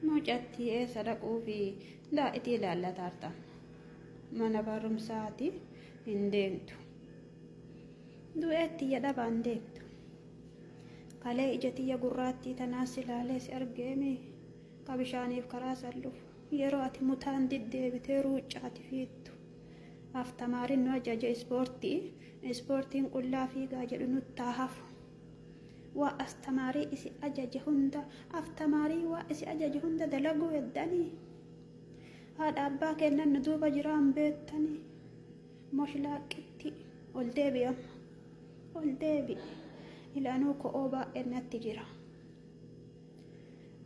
Mucattii eessa dhaquufi daa'itii ilaallataarta. Mana barumsaati hin deemtu. Du'eetti tiyya dhabaan deemtu. Kalee ija tiyya gurraattii tanaas ilaalee si argeemi ka bishaaniif karaa san dhufu. Yeroo ati mutaan diddeebitee ruuccaati fiittu. Aftamaarin nu ajaje ispoortii ispoortiin qullaa fiigaa jedhu nuttaa hafu. Waa astamaarii isi ajaje hunda aftamaarii waa isi ajaje hunda dalaguu heddanii. Haadha abbaa kennan nu duuba jiraan beettanii. Moshlaaqitti ol deebi'i amma. Ol deebi'i. Ilaanuu ko'oo baay'een natti jira.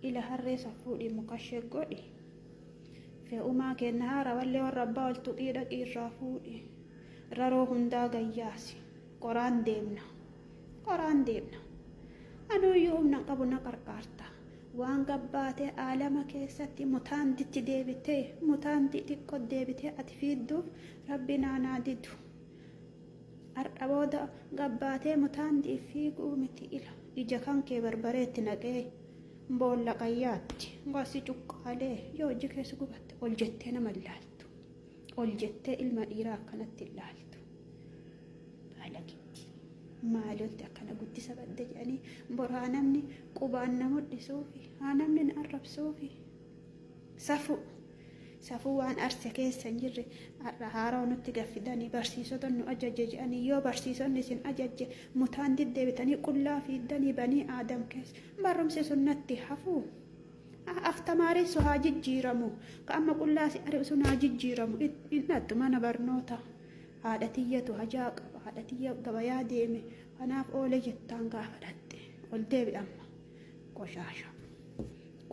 Ila harree san fuudhii mukashee godhi. Fe'umaa kenna haarawallee warra abbaa ol tuqii dhaqii irraa fuudhi. Raroo hundaa gayyaasi. Qoraan deemna. Qoraan deemna. Anuuyyuu humna qabu na qarqaarta. Waan gabbaatee aalama keessatti mutaanditti deebitee mutaandii xiqqoo deebitee ati fiidduuf rabbi naanaa didu. Har'a booda gabbaatee mutaandii fiiguu miti ila ija kan kee barbareetti naqee boolla qayyaatti gosi cuqqaalee yoo hojii keessa gubatte ol jettee nama ilaaltu. Ol jettee ilma dhiiraa akkanatti ilaaltu. Baalagitti. Maali wanti akkana guddisa badde jedhanii bor haa namni qubaan na mul'isuufi haa namni na arrabsuufi. Safuu. Safuu waan arse keessa hin jirre har'a haarawa nutti gaffidanii barsiisota nu ajaje jedhanii yoo barsiisonni isin ajajje mutaan diddeebitanii qullaa fiiddanii banii aadam keessa barumsi sun natti hafuu. Aftamaariin sun haa jijjiiramu. Ka amma qullaa si ari'u sun haa jijjiiramu. Hin dhattu mana barnoota. Haadha tiyyatu hajaa qaba. Haadha tiyya gabayaa deeme. Kanaaf oole jettaan gaafa dhatte. Ol deebi amma. Qoshaasha.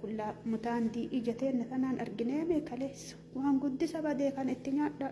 Qullaa mutaandii ija teenna tanaan arginee mee kaleessa. Waan guddisa badee kan itti nyaadhaa.